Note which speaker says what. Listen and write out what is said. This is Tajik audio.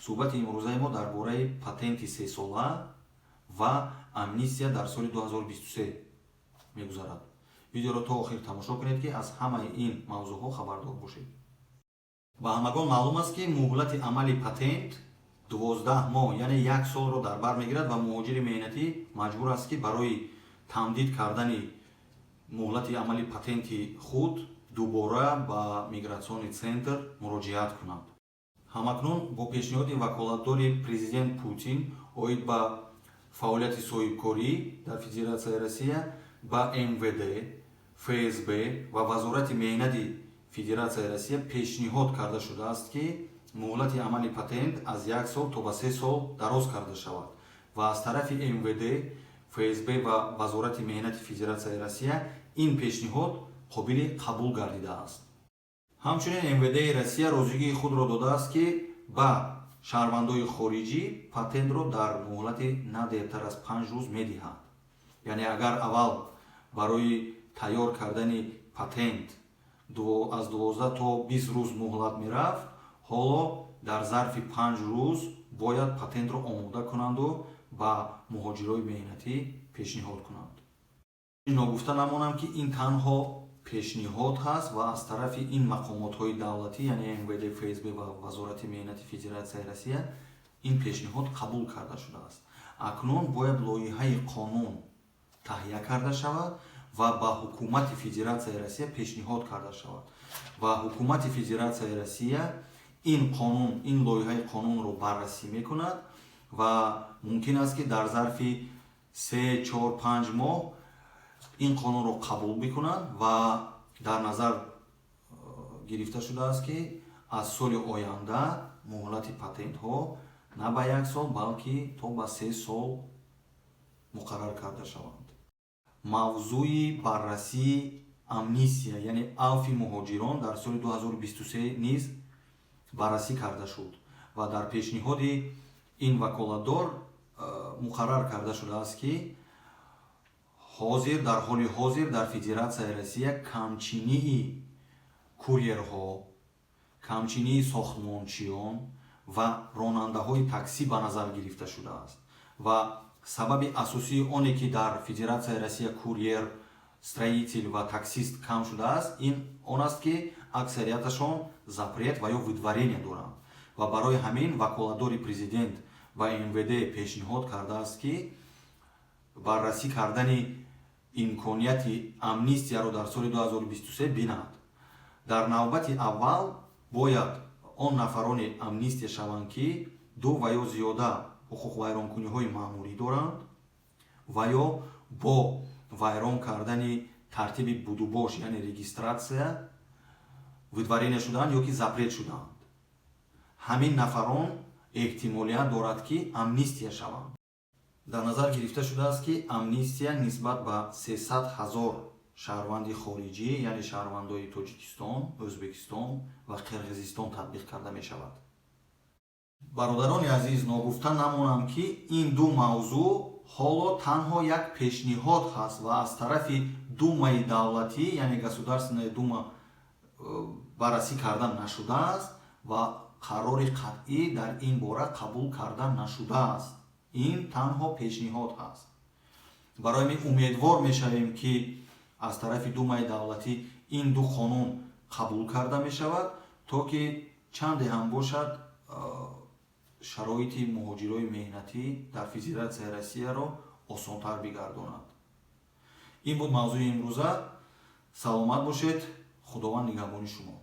Speaker 1: Суҳбати имрӯзаи мо дар бораи патенти сесола ва амнистия дар соли 2023 мегузарад. Видеоро то охир тамошо кунед, ки аз ҳамаи ин мавзӯъҳо хабардор бошед. Ба ҳамагон маълум аст, ки муҳлати амали патент 12 моҳ, яъне як солро дар бар мегирад ва муҳоҷири меҳнатӣ маҷбур аст, ки барои тамдид кардани муҳлати амали патенти худ дубора ба миграционный центр муроҷиат кунад. Ҳамакнун бо пешниҳоди ваколатдори президент Путин оид ба фаъолияти соҳибкорӣ дар Федератсияи Россия ба МВД, ФСБ ва Вазорати меҳнати Федератсияи Россия пешниҳод карда шудааст, ки муҳлати амали патент аз як сол то ба 3 сол дароз карда шавад ва аз тарафи МВД, ФСБ ва Вазорати меҳнати Федератсияи Россия ин пешниҳод қобили қабул гардидааст. Ҳамчунин МВДи Россия розигии худро додааст, ки ба шаҳрвандои хориҷӣ патентро дар муҳлати на дертар аз 5 рӯз медиҳад. Яъне агар аввал барои тайёр кардани патент аз 12 то 20 рӯз муҳлат мерафт, ҳоло дар зарфи 5 рӯз бояд патентро омода кунанду ба муҳоҷирои меҳнатӣ пешниҳод кунанд. Ногуфта намонам, ки ин танҳо пешниҳод ҳаст ва аз тарафи ин мақомотҳои давлатӣ, яъне МВД, ФСБ ва Вазорати меҳнати Федератсияи Россия, ин пешниҳод қабул карда шудааст. Акнун бояд лоиҳаи қонун таҳия карда шавад ва ба ҳукумати Федератсияи Россия пешниҳод карда шавад ва ҳукумати Федератсияи Россия ин қонун, ин лоиҳаи қонунро баррасӣ мекунад ва мумкин аст, ки дар зарфи 3, 4, 5 моҳ ин қонунро қабул бикунад ва дар назар гирифта шудааст, ки аз соли оянда муҳлати патентҳо на ба як сол, балки то ба 3 сол муқаррар карда шаванд. Мавзӯи баррасии амнистия, яъне авфи муҳоҷирон дар соли 2023 низ баррасӣ карда шуд ва дар пешниҳоди ин ваколатдор муқаррар карда шудааст, ки ҳозир, дар ҳоли ҳозир дар Федератсияи Россия камчинии курьерҳо, камчинии сохтмончиён ва ронандаҳои таксӣ ба назар гирифта шудааст ва сабаби асосии оне, ки дар Федератсияи Россия курьер, строитель ва таксист кам шудааст, ин он аст, ки аксарияташон запрет ва ё выдворение доранд. Ва барои ҳамин ваколатдори президент ба МВД пешниҳод кардааст, ки баррасӣ кардани имконияти амнистияро дар соли 2023 бинад. Дар навбати аввал бояд он нафароне амнистия шаванд, ки ду ва ё зиёда ҳуқуқвайронкуниҳои маъмурӣ доранд ва ё бо вайрон кардани тартиби будубош, яъне регистрация, выдворение шудаанд ё ки запрет шудаанд. Ҳамин нафарон эҳтимолият дорад, ки амнистия шаванд. Дар назар гирифта шудааст, ки амнистия нисбат ба 300 ҳазор шаҳрванди хориҷӣ, яъне шаҳрвандои Тоҷикистон, Ӯзбекистон ва Қирғизистон татбиқ карда мешавад. Бародарони азиз, ногуфта намонам, ки ин ду мавзӯъ ҳоло танҳо як пешниҳод ҳаст ва аз тарафи Думаи давлатӣ, яъне Государственная Дума, баррасӣ карда нашудааст ва қарори қатъӣ дар ин бора қабул карда нашудааст. Ин танҳо пешниҳод ҳаст. Барои ҳамин умедвор мешавем, ки аз тарафи Думаи давлатӣ ин ду қонун қабул карда мешавад, то ки чанде ҳам бошад, шароити муҳоҷирои меҳнатӣ дар Федератсияи Россияро осонтар бигардонад. Ин буд мавзӯи имрӯза. Саломат бошед, Худованд нигаҳбони шумо.